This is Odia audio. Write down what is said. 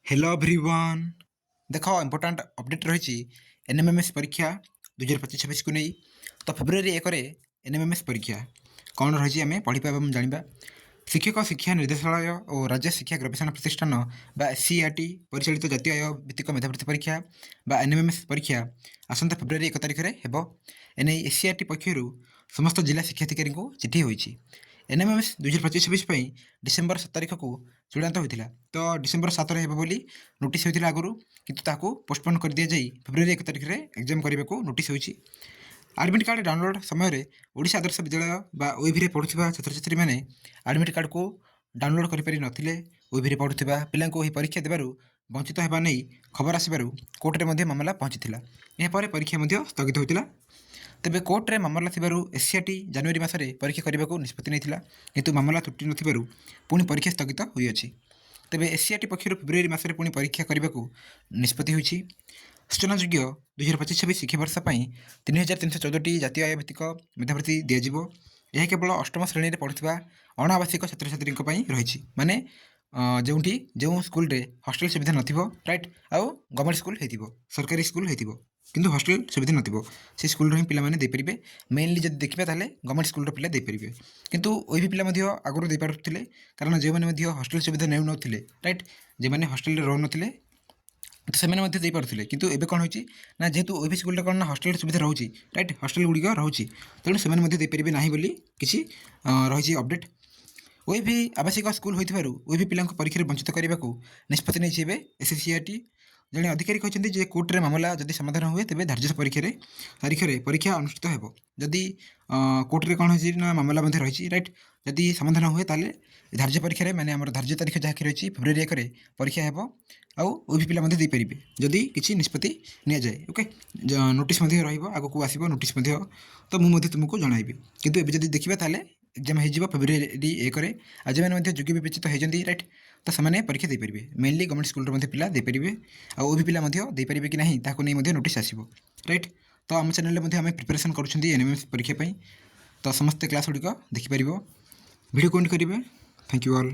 ହ୍ୟାଲୋ ଏଭ୍ରିୱାନ୍, ଦେଖ, ଇମ୍ପୋର୍ଟାଣ୍ଟ ଅପଡ଼େଟ୍ ରହିଛି ଏନ୍ଏମ୍ଏମ୍ଏସ୍ ପରୀକ୍ଷା 2025-26କୁ ନେଇ। ତ ଫେବୃଆରୀ 1ରେ ଏନ୍ଏମ୍ଏମ୍ଏସ୍ ପରୀକ୍ଷା କ'ଣ ରହିଛି, ଆମେ ପଢ଼ିବା ଏବଂ ଜାଣିବା। ଶିକ୍ଷକ ଶିକ୍ଷା ନିର୍ଦ୍ଦେଶାଳୟ ଓ ରାଜ୍ୟ ଶିକ୍ଷା ଗବେଷଣା ପ୍ରତିଷ୍ଠାନ ବା ଏସ୍ସିଇଆର୍ଟି ପରିଚାଳିତ ଜାତୀୟ ଆୟ ଭିତ୍ତିକ ମେଧାବୃତ୍ତି ପରୀକ୍ଷା ବା ଏନ୍ଏମ୍ଏମ୍ଏସ୍ ପରୀକ୍ଷା ଆସନ୍ତା ଫେବୃଆରୀ 1 ତାରିଖରେ ହେବ। ଏନେଇ ଏସ୍ସିଇଆର୍ଟି ପକ୍ଷରୁ ସମସ୍ତ ଜିଲ୍ଲା ଶିକ୍ଷାଧିକାରୀଙ୍କୁ ଚିଠି ହୋଇଛି। ଏନ୍ଏମ୍ଏମ୍ଏସ୍ 2025-26 ପାଇଁ ଡିସେମ୍ବର 7 ତାରିଖକୁ ଚୂଡ଼ାନ୍ତ ହୋଇଥିଲା। ତ ଡିସେମ୍ବର 7ରେ ହେବ ବୋଲି ନୋଟିସ୍ ହୋଇଥିଲା ଆଗରୁ, କିନ୍ତୁ ତାହାକୁ ପୋଷ୍ଟପୋନ୍ କରିଦିଆଯାଇ ଫେବୃଆରୀ 1 ତାରିଖରେ ଏକ୍ଜାମ୍ କରିବାକୁ ନୋଟିସ୍ ହୋଇଛି। ଆଡ଼ମିଟ୍ କାର୍ଡ଼ ଡାଉନଲୋଡ଼ ସମୟରେ ଓଡ଼ିଶା ଆଦର୍ଶ ବିଦ୍ୟାଳୟ ବା ଓଏଭିରେ ପଢ଼ୁଥିବା ଛାତ୍ରଛାତ୍ରୀମାନେ ଆଡ଼ମିଟ୍ କାର୍ଡ଼କୁ ଡାଉନଲୋଡ଼ କରିପାରି ନଥିଲେ। ଓଏଭିରେ ପଢ଼ୁଥିବା ପିଲାଙ୍କୁ ଏହି ପରୀକ୍ଷା ଦେବାରୁ ବଞ୍ଚିତ ହେବା ନେଇ ଖବର ଆସିବାରୁ କୋର୍ଟରେ ମଧ୍ୟ ମାମଲା ପହଞ୍ଚିଥିଲା। ଏହାପରେ ପରୀକ୍ଷା ମଧ୍ୟ ସ୍ଥଗିତ ହୋଇଥିଲା। ତେବେ କୋର୍ଟରେ ମାମଲା ଥିବାରୁ ଏସ୍ସିଇଆର୍ଟି ଜାନୁଆରୀ ମାସରେ ପରୀକ୍ଷା କରିବାକୁ ନିଷ୍ପତ୍ତି ନେଇଥିଲା, କିନ୍ତୁ ମାମଲା ତୁଟି ନଥିବାରୁ ପୁଣି ପରୀକ୍ଷା ସ୍ଥଗିତ ହୋଇଅଛି। ତେବେ ଏସ୍ସିଇଆର୍ଟି ପକ୍ଷରୁ ଫେବୃଆରୀ ମାସରେ ପୁଣି ପରୀକ୍ଷା କରିବାକୁ ନିଷ୍ପତ୍ତି ହୋଇଛି। ସୂଚନାଯୋଗ୍ୟ, 2025-26 ଶିକ୍ଷାବର୍ଷ ପାଇଁ 3314ଟି ଜାତୀୟ ଆୟ ଭିତ୍ତିକ ମେଧାବୃତ୍ତି ଦିଆଯିବ। ଏହା କେବଳ ଅଷ୍ଟମ ଶ୍ରେଣୀରେ ପଢ଼ୁଥିବା ଅଣଆବାସିକ ଛାତ୍ରଛାତ୍ରୀଙ୍କ ପାଇଁ ରହିଛି, ମାନେ ଯେଉଁଠି ଯେଉଁ ସ୍କୁଲରେ ହଷ୍ଟେଲ ସୁବିଧା ନଥିବ, ରାଇଟ୍, ଆଉ ଗଭର୍ଣ୍ଣମେଣ୍ଟ ସ୍କୁଲ ହେଇଥିବ, ସରକାରୀ ସ୍କୁଲ ହେଇଥିବ କିନ୍ତୁ ହଷ୍ଟେଲ ସୁବିଧା ନଥିବ, ସେ ସ୍କୁଲରୁ ହିଁ ପିଲାମାନେ ଦେଇପାରିବେ। ମେନଲି ଯଦି ଦେଖିବା, ତାହେଲେ ଗଭର୍ଣ୍ଣମେଣ୍ଟ ସ୍କୁଲର ପିଲା ଦେଇପାରିବେ, କିନ୍ତୁ ଓଏଭି ପିଲା ମଧ୍ୟ ଆଗରୁ ଦେଇପାରୁଥିଲେ, କାରଣ ଯେଉଁମାନେ ମଧ୍ୟ ହଷ୍ଟେଲ ସୁବିଧା ନେଉନଥିଲେ, ରାଇଟ୍, ଯେଉଁମାନେ ହଷ୍ଟେଲରେ ରହୁନଥିଲେ, ତ ସେମାନେ ମଧ୍ୟ ଦେଇପାରୁଥିଲେ। କିନ୍ତୁ ଏବେ କ'ଣ ହେଉଛି ନା, ଯେହେତୁ ଓଏଭି ସ୍କୁଲରେ କ'ଣ ନା ହଷ୍ଟେଲ ସୁବିଧା ରହୁଛି, ରାଇଟ୍, ହଷ୍ଟେଲ ଗୁଡ଼ିକ ରହୁଛି, ତେଣୁ ସେମାନେ ମଧ୍ୟ ଦେଇପାରିବେ ନାହିଁ ବୋଲି କିଛି ରହିଛି ଅପଡ଼େଟ୍। ଓଏଭି ଆବାସିକ ସ୍କୁଲ ହୋଇଥିବାରୁ ଓଏଭି ପିଲାଙ୍କୁ ପରୀକ୍ଷାରେ ବଞ୍ଚିତ କରିବାକୁ ନିଷ୍ପତ୍ତି ନେଇଛି ଏବେ ଏସ୍ସିଇଆର୍ଟି। ଜଣେ ଅଧିକାରୀ କହିଛନ୍ତି ଯେ କୋର୍ଟରେ ମାମଲା ଯଦି ସମାଧାନ ହୁଏ, ତେବେ ଧାର୍ଯ୍ୟ ତାରିଖରେ ପରୀକ୍ଷା ଅନୁଷ୍ଠିତ ହେବ। ଯଦି କୋର୍ଟରେ କ'ଣ ହେଇଛି ନା ମାମଲା ମଧ୍ୟ ରହିଛି, ରାଇଟ୍, ଯଦି ସମାଧାନ ହୁଏ, ତାହେଲେ ଧାର୍ଯ୍ୟ ପରୀକ୍ଷାରେ, ମାନେ ଆମର ଧାର୍ଯ୍ୟ ତାରିଖ ଯାହାକି ରହିଛି ଫେବୃଆରୀ 1ରେ ପରୀକ୍ଷା ହେବ ଆଉ ଓଏଭି ପିଲା ମଧ୍ୟ ଦେଇପାରିବେ, ଯଦି କିଛି ନିଷ୍ପତ୍ତି ନିଆଯାଏ। ଓକେ, ନୋଟିସ୍ ମଧ୍ୟ ରହିବ, ଆଗକୁ ଆସିବ ନୋଟିସ୍ ମଧ୍ୟ, ତ ମୁଁ ମଧ୍ୟ ତୁମକୁ ଜଣାଇବି। କିନ୍ତୁ ଏବେ ଯଦି ଦେଖିବା, ତାହେଲେ ଏକ୍ଜାମ୍ ହେଇଯିବ ଫେବୃଆରୀ 1ରେ। ଆଉ ଯେଉଁମାନେ ମଧ୍ୟ ଯୋଗ୍ୟ ବିବେଚିତ ହେଇଛନ୍ତି, ରାଇଟ୍, ତ ସେମାନେ ପରୀକ୍ଷା ଦେଇପାରିବେ। ମେନଲି ଗଭର୍ଣ୍ଣମେଣ୍ଟ ସ୍କୁଲର ମଧ୍ୟ ପିଲା ଦେଇପାରିବେ ଆଉ ଓଏଭି ପିଲା ମଧ୍ୟ ଦେଇପାରିବେ କି ନାହିଁ, ତାହାକୁ ନେଇ ମଧ୍ୟ ନୋଟିସ୍ ଆସିବ, ରାଇଟ୍। ତ ଆମ ଚ୍ୟାନେଲରେ ମଧ୍ୟ ଆମେ ପ୍ରିପାରେସନ୍ କରୁଛନ୍ତି ଏନ୍ଏମ୍ଏସ୍ ପରୀକ୍ଷା ପାଇଁ, ତ ସମସ୍ତେ କ୍ଲାସ୍ ଗୁଡ଼ିକ ଦେଖିପାରିବ। ଭିଡ଼ିଓ କମେଣ୍ଟ କରିବେ। Thank you all.